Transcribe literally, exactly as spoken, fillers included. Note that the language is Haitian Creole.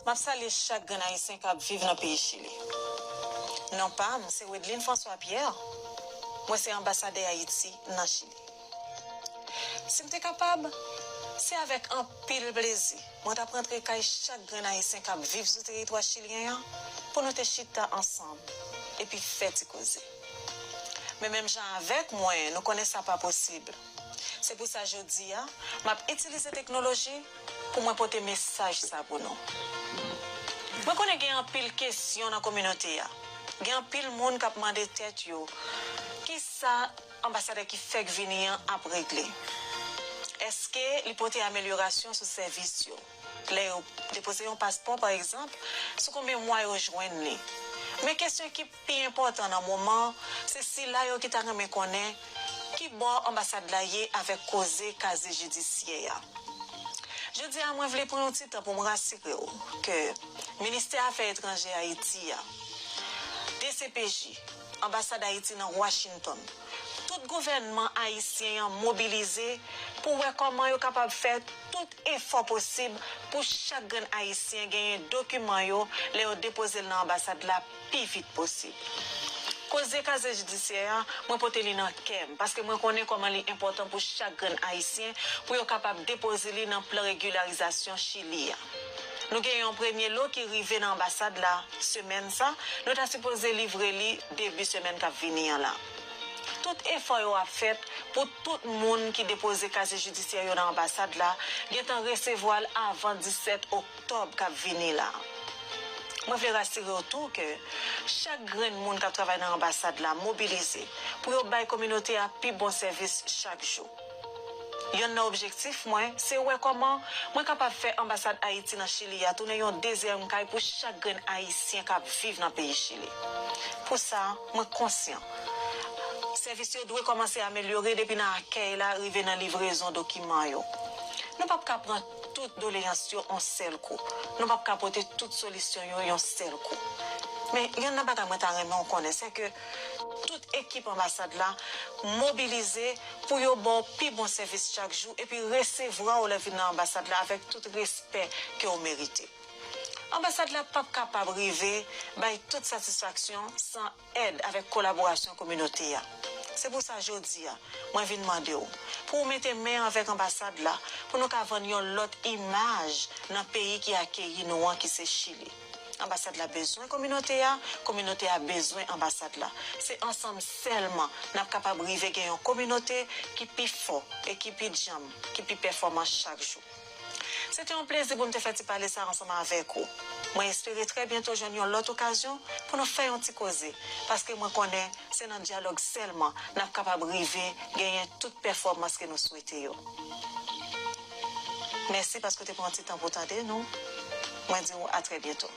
M ap salye chak grenn Ayisyen k ap viv nan peyi Chili. Non pa m se Wedlin François Pierre. Mwen se anbasadè Ayiti nan Chili. Si m te kapab, se avèk anpil plezi mwen t ap rantre kay chak grenn Ayisyen k ap viv sou teritwa chilyen an pou nou te chita ansanm epi fè ti koze. Men menm jan avèk mwen, nou konnen sa pa posib. Se pou sa jodi a, m ap itilize teknoloji pou mwen pote mesaj sa pou nou. Mwen konnen gen anpil kesyon nan kominote a. Gen anpil moun k ap mande tèt yo kisa anbasadè ki fèk vini an ap regle. Èske li pote amelyorasyon sou sèvis yo? Lè yo depoze yon paspò, pa egzanp, sou konbyen mwa yo jwenn li? Men kesyon ki pi enpòtan nan moman an, se sila yo ki ta renmen konnen ki bò anbasad la ye avèk koze kaze jidisyè a. Jodi a, mwen vle pran yon ti tan pou m rasire w ke Ministè Afè Etranjè Ayiti a, D C P J, Anbasad Ayiti nan Washington, tout gouvènman ayisyen an mobilize pou wè kòman yo kapab fè tout efò posib pou chak grenn Ayisyen genyen dokiman yo lè yo depoze l nan anbasad la pi vit posib. Koze kaze jidisyè a, mwen pote li nan kè m, paske mwen konnen kòman li enpòtan pou chak grenn Ayisyen pou yo kapab depoze li nan plan regilarizasyon Chili a. Nou gen yon premye lo ki rive nan anbasad la semèn sa, nou ta sipoze livre li debi semèn k ap vini an la. Tout efò yo ap fèt pou tout moun ki depoze kaze jidisyè yo nan anbasad la gentan resevwa l avan disèt oktòb k ap vini la. Mwen vle rasire w tou ke chak grenn moun k ap travay nan anbasad la mobilize pou yo bay kominote a pi bon sèvis chak jou. Yonn nan objektif mwen se wè kòman mwen kapab fè anbasad Ayiti nan Chili a tounen yon dezyèm kay pou chak grenn Ayisyen k ap viv nan peyi Chili. Pou sa, mwen konsyan sèvis yo dwe kòmanse amelyore depi nan akèy la rive nan livrezon dokiman yo. Nou p ap ka pran tout doleyans yo yon sèl kou. Nou p ap ka pote tout solisyon yo yon sèl kou. Men, yonn nan bagay mwen ta renmen w konnen, se ke tout ekip anbasad la mobilize pou yo ba w pi bon sèvis chak jou epi resevwa w lè w vin nan anbasad la avèk tout respè ke w merite. Anbasad la p ap kapab rive bay tout satisfaksyon san èd avèk kolaborasyon kominote a. Se pou sa jodi a, mwen vin mande w pou w mete men avèk anbasad la pou nou ka vann yon lòt imaj nan peyi ki akeyi nou an ki se Chili. Anbasad la bezwen kominote a, kominote a bezwen anbasad la. Se ansanm sèlman n ap kapab rive gen yon kominote ki pi fò e ki pi djanm, ki pi pèfòman chak jou. Se te yon plezi pou m te fè ti pale sa ansanm avèk ou. Mwen espere trè byento jwenn yon lòt okazyon pou nou fè yon ti koze, paske mwen konnen se nan dyalòg sèlman n ap kapab rive genyen tout pèfòmans ke nou swete yo. Mèsi paske w te pran ti tan pou w tande nou. Mwen di w a trè byento.